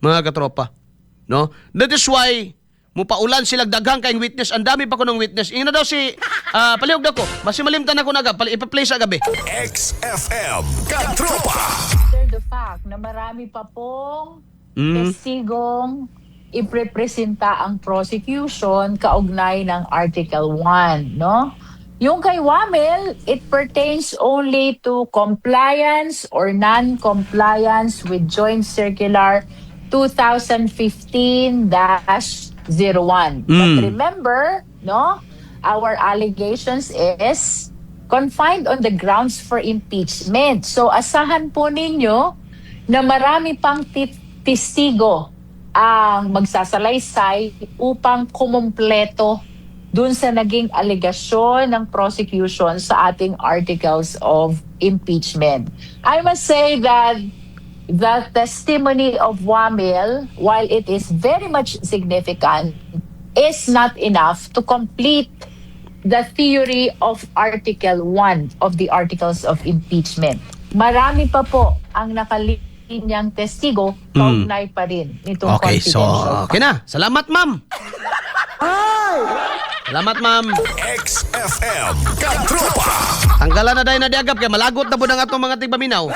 Mga katropa. No? That is why mupaulan sila daghang kayong witness. Ang dami pa ko ng witness. Ingna daw si palihog daw ko. Basi malimtan ako naga, ipa-play sa gabi. XFM Katropa. Consider the fact na marami pa pong testigong iprepresenta ang prosecution kaugnay ng Article 1, no? Yung kay Wamil, it pertains only to compliance or non-compliance with Joint Circular 2015-01. But remember, no, our allegations is confined on the grounds for impeachment. So asahan po ninyo na marami pang testigo ang magsasalaysay upang kumumpleto dun sa naging alegasyon ng prosecution sa ating articles of impeachment. I must say that the testimony of Wamil, while it is very much significant, is not enough to complete the theory of Article 1 of the Articles of Impeachment. Marami pa po ang nakalinyang testigo kaugnay pa rin nitong Okay, so confidential okay na. Salamat, ma'am. Salamat, ma'am. XFM Katropa. Tanggalan na dahil na diagap kay malagot na po ng atong mga tigpaminaw.